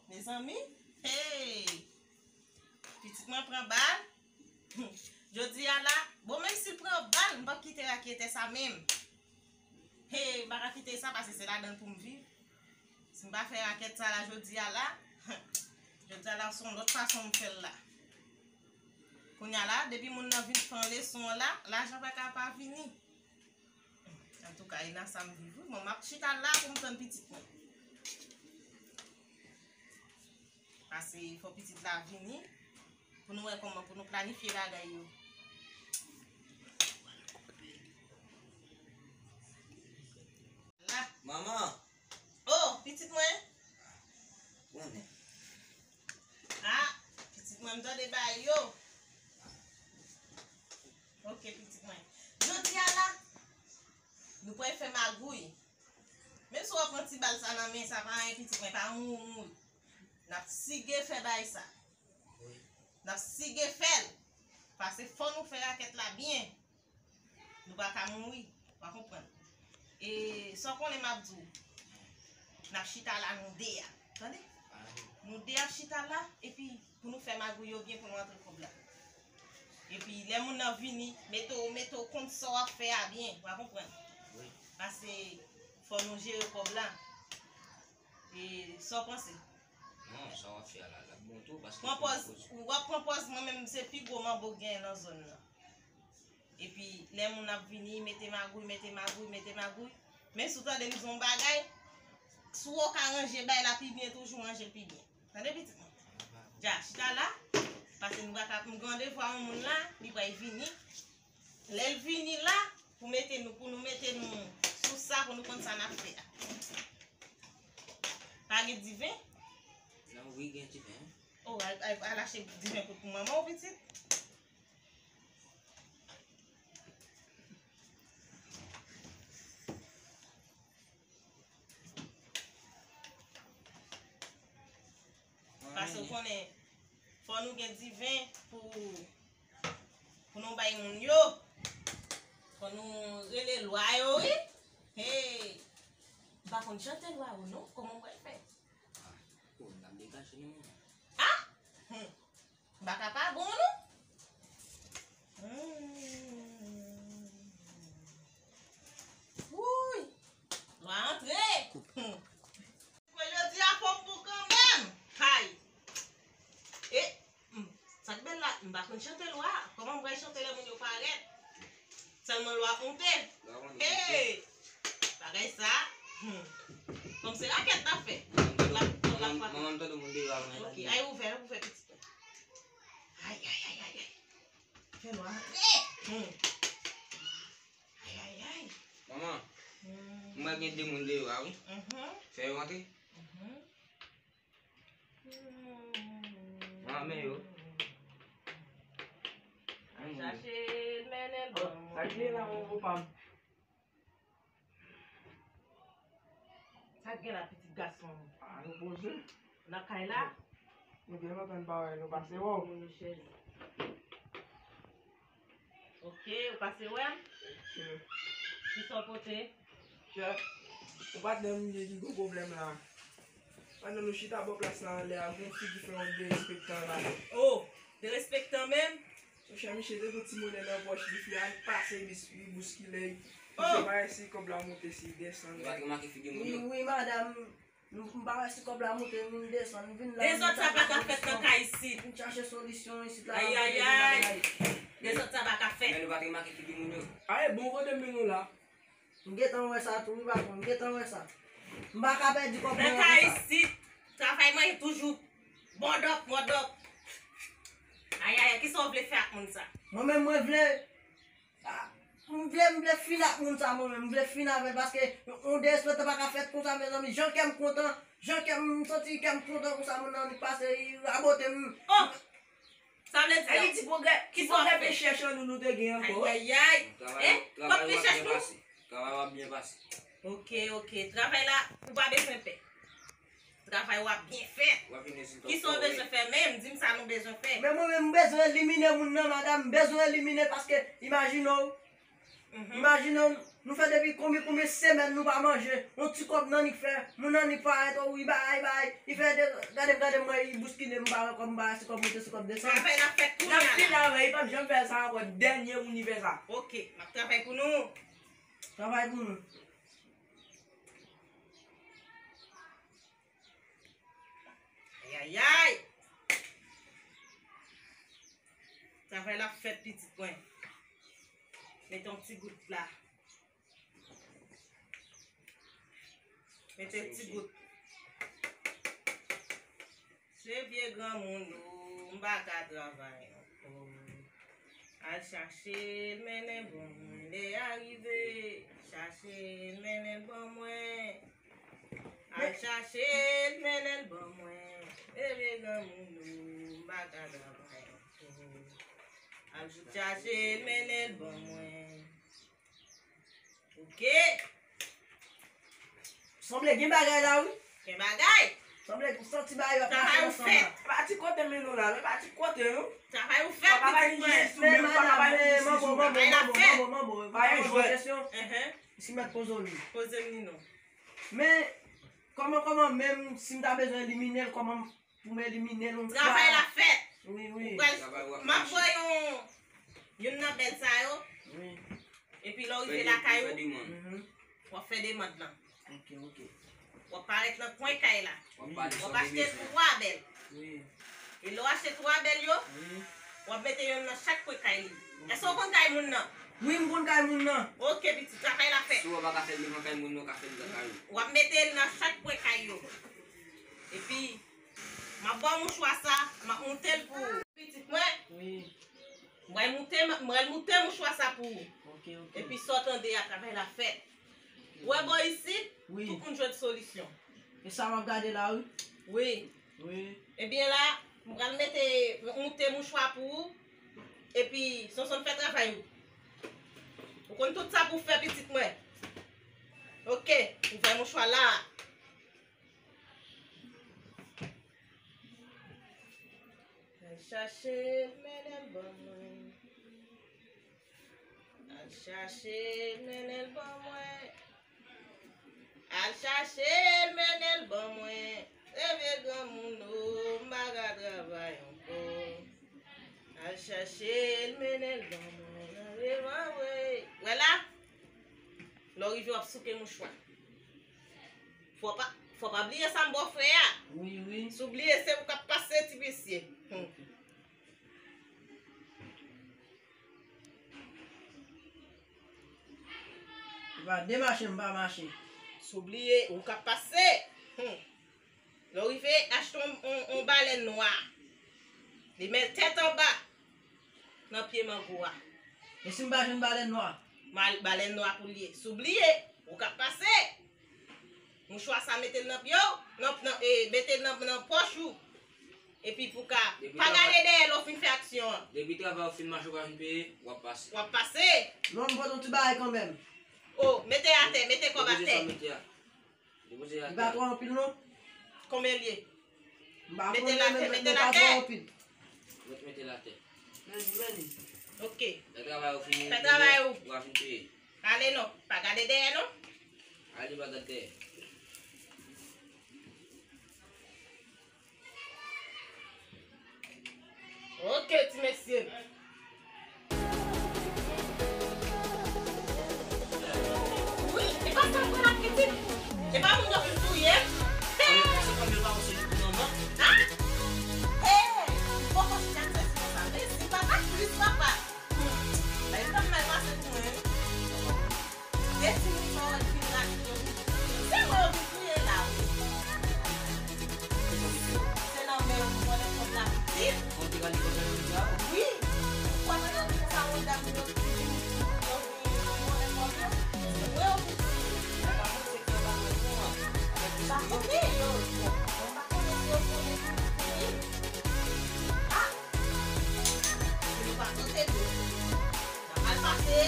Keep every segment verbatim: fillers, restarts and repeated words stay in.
Mezanmi, hey! Pitit mwen pran bal. Jodi a la, bon, menm si l pran bal, m p ap kite raketè sa menm. Hey, m pa ka kite sa, paske se ladan l pou m viv. Si m pa fè rakèt sa la jodi a la, jodi a la, se yon lòt fason m fè l la. Kounye a la, depi moun nan vin fè yon leson an la, lajan pa ka pa vini. Antouka, e nan sa m viv wi. Bon, m ap chita la pou m tann pitit mwen. Paske fò pitit la vini pou nou wè kòman pou nou planifye bagay yo. La. Manman! Oh, pitit mwen! Konnen. Ah, pitit mwen, m tande bagay yo. Ok, pitit mwen. Jodi a la, nou pral fè magouy. Menm si w ap pran ti bal sa nan men, sa pa anyen, pitit mwen, pa mouri, mouri. N ap sige fè bagay sa. Wi. N ap sige fè l. Paske fò nou fè rakèt la byen. Nou pa ka mouri. W a konprann. E sa w konnen m ap di w. N ap chita la nou de a. Tande? Nou de ap chita la, epi pou nou fè magouy yo byen pou nou antre kòb la. Epi lè moun nan vini, mete w, mete w konn sa w ap fè a byen, w a konprann. Wi. Paske fò nou jere kòb la. E sa w panse? Non, sa w ap fè a la, l ap bon tou, paske pran pòz, w ap pran pòz mwen menm se pi gwo manbo k genyen nan zòn nan. Epi lè moun ap vini, mete magouy, mete magouy, mete magouy. Men si w tande m di w yon bagay, si w ka ranje bagay la pi byen toujou, ranje l pi byen. Tande pitit mwen? Dja, chita la, paske nou pa ka, m gen randevou a yon moun la, li pral vini. Lè l vini la, pou mete nou, pou nou mete nou sou sa, pou nou konn sa n ap fè a. Pa gen diven? Non, wi, gen diven. Oh, al, al, al achte diven kout pou manman w, pitit. Paske w konnen, fò nou gen diven pou, pou nou bay moun yo. Fò nou rele lwa yo, wi. Hey! M pa konn chante lwa yo, non. Kòman m pral fè? Oh, n ap degaje nou menm. Ah! Hmm. M pa ka pa bon, non. Hmm. Wouy! Lwa antre! Hmm. Jodi a fò m bon kanmenm. Hay. E, hmm, sa k bèl la, m pa konn chante lwa. Kòman m pral chante lè moun yo parèt? Sèlman lwa ap monte. Lwa ap monte. Hey! Bagay sa. Hmm. Kòm se rakèt n ap fè. L ap, l ap frape. Manman m tande moun deyò a. Ok, ay ouvè, ouvè pitit. Ay, ay, ay, ay, ay. Fè lwa antre. Hmm. Ay, ay, ay. Manman, hmm, m wè gen de moun deyò a, wi. Mhm. Fè yo antre. Mhm. Manman, men yo. Al chache l, mennen l ban mwen. Sa k gen la, manman, pa m? Sa k gen la, pitit gason? A, nou poze. Nan kay la? Nou gen lontan n pa wè, nou pase wè w. Moun yo chèz. Ok, ou pase wè m? Ok. Kisa w pote? Chè, ou patnè m ye ki gwo pwoblèm la. Pandan nou chita bò plas la anlè a, gon fi ki fè yon derespektan la. Oh, derespektan menm? Monchè, misye te gon ti monnen nan pòch li, fi a pase, li bouskile, misye pa wè si kòb la monte, si desann. Ou pa t remake figi moun yo? Wi, wi, madanm. M, m pa wè si kòb la monte, m desann, m vin la. Dezòd sa pa ka fèt nan kay isit. M chache solisyon isit la. Ay, ay, ay. Dezòd sa pa ka fèt. Men nou pa t remake figi moun yo? Ay, bon kote m mennen w la. M gentan wè sa tou, wi, patwon, m gentan wè sa. M pa ka pèdi kòb mwen nan kay isit. Travay mwen toujou bòdòp, bòdòp. Ay, ay, ay, kisa w vle fè ak moun sa? Mwen menm, mwen vle Ah, m vle, m vle fin ak moun sa mwen menm, m vle fin avè l paske yon derespektan pa ka fèt konsa, mezanmi. Jan kè m kontan, jan kè m, m santi kè m kontan konsa, moun nan li pase, li rabote m. Oh! Sa vle di, e li di pwogrè, ki pwogrè pechèch an nou, nou te gen ankò? Ay, ay, ay. Travay, eh, travay w ap byen pase. Travay w ap byen pase. Ok, ok. Travay la, ou pa bezwen pè. Travay w ap byen fèt. Kisa w bezwen fè menm? Di m sa nou bezwen fè. Men mwen menm, m bezwen elimine moun nan, madanm. M bezwen elimine paske, imajine w. Mhm. Imajine w, Nou fè depi konbyen, konbyen semèn nou pa manje. Yon ti kòb Nannik fè, moun Nannik parèt, o wi, bay, bay. Li fè de, gade m, gade m, mwen, li bouskile m, m pa wè kòb, m pa wè si kòb monte, si kòb desann. Travay la fèt kounye a la. N ap fin travay, li p ap janm fè sa ankò. Dènye moun li fè sa. Ok, m ap travay pou nou. Travay pou nou. Ayayay! Travay la fèt, pitit mwen. Mete yon ti gout la. Mete ti gout. Se vye granmoun o, m pa ka travay ankò. Al chache l, mennen l ban mwen. Lè a rive, chache l, mennen l ban mwen. Al chache l, mennen l ban mwen. Se vye granmoun o, m pa ka travay ankò. Al chache l, mennen l ban mwen. Ok. Sanble gen bagay la, wi. Gen bagay. Sanble ou santi bagay yo ap mache ansanm la. Travay ou fèt. E pa ti kote men nou la, non, e pa ti kote, non. Travay ou fèt, pitit mwen. Men, men, madanm, men, manbo, manbo, manbo, manbo, manbo, pa yon jwèt. Kesyon. Si mèt poze w li. Poze m li non. Men, kòman, kòman menm si m ta bezwen elimine l, kòman pou m elimine l yon pa. Travay la fèt. Wi, wi. Ou pral, m ap voye yon, youn nan bèl sa yo. Wi. Epi lè w rive lakay ou, w ap fè demann lan. Ok, ok. W ap parèt nan kwen kay la. W ap achte twa bèl. Wi. E lè w achte twa bèl yo, wi, w ap mete yonn nan chak kwen kay li. Èske w konn kay moun nan? Wi, m konn kay moun nan. Ok, pitit, travay la fèt. Si w pa ka fè l devan kay moun nan, w ka fè l lakay ou. W ap mete l nan chak kwen kay yo. Epi, m ap ba w mouchwa sa, m ap moute l pou ou. Pitit mwen, wi, m pral moute, m pral moute mouchwa sa pou ou. Ok, ok. Epi sa w tande a, travay la fèt. Ok. Ou wè bò isit, wi, tout moun jwenn solisyon. E sa m ap gade la, wi. Wi. Wi. Ebyen la, m pral mete, moute mouchwa pou ou. Epi, Sonsonn fè travay ou. Ou konn tout sa pou w fè, pitit mwen. Ok, ouvè mouchwa la. Al chache l, mennen l ban mwen. Al chache l, mennen l ban mwen. Al chache l, mennen l ban mwen. Se vye granmoun o, m pa ka travay ankò. Al chache l, mennen l ban mwen. Nan devan vre. Wè la? Lè w rive, w ap souke mouchwa. Fò pa, fò pa bliye sa m ba w frè a. Wi, wi. Si w bliye, se ou k ap pase, ti mesye. Hmm. Ou pa demache, m pa mache. Si w bliye, ou k ap pase. Hmm. Lè w rive, achte yon, yon, yon balèn nwa. Li met tèt anba nan pye mango a. E si m pa jwenn balèn nwa? Mal-, balèn nwa pou l ye. Si w bliye, ou k ap pase. Mouchwa sa mete l nan pye w, nan, nan, e, mete l nan, nan pòch ou. Epi pou ka, pa gade dèyè lè w fin fè aksyon an. Depi travay ou fin mache, ou pa fin peye, w ap pase. W ap pase. Non, m pote yon ti bagay kanmenm. O, mete atè, mete kòb atè. Depoze sa w mete a. Depoze l atè. Li pa twò anpil, non? Konbyen l ye? M pa konnen, men, men pa twò anpil. Mete l atè. Men li, men li. Ok. Fè travay ou fini. Fè travay ou. Ou a fin peye. Ale non. Pa gade dèyè non. Ale pa gade dèyè. Ok, ti mesye. Wi, e pa sa m pran ak pitit. E pa moun yo vin touye m. Hey! Ah! Hey! M poko chita m sezi konsa. Mèsi papa, plis papa. Bay m pa mal pase pou mwen. E timoun sa yo vin rache yo vin touye. Se mwen yo vin touye la wi. Se nan men yo pou konnen kòb la pitit. Wi. Ou pa tande konsa yon dam yo ki vin, yo vin volen kòb yo? Se mwen yo vin touye. Sa fouti yo. Mwen pa konnen si yo konnen ki fini. Ah! Si nou pa tante dlo. N ap mal pase.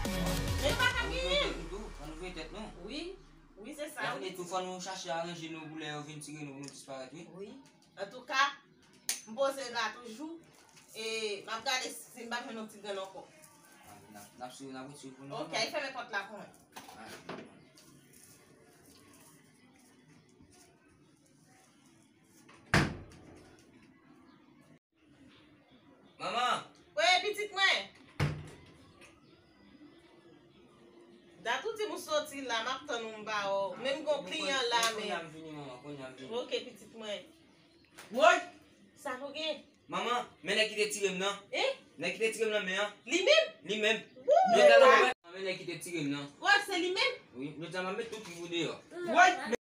Men yo pa ka genyen m. Ann ouvri tèt nou. Wi, wi, se sa, wi. Tou fò nou chache aranje nou pou lè yo vin tire nou pou nou disparèt, wi. Wi. Antouka, m poze la toujou. E m ap gade si m pa jwenn yon ti grenn ankò. N ap sou, n ap retire pou nou. Ok, fèmen pòt la pou mwen. Ah. Manman! Wi, pitit mwen! Dat ou di m ou soti la, m ap tann ou m pa wè w. Menm gon kliyan la, men. Kounye a m vini, manman, kounye a m vini. Ok, pitit mwen. Woy! Sa nou gen? Manman, men nèg ki te tire m nan. Eh? Nèg ki te tire m nan men an. Li menm? Li menm. Wouy! Jodi a la, men nèg ki te tire m nan. Woy, se li menm? Wi, jodi a m ap met tout fi ou deyò. Woy!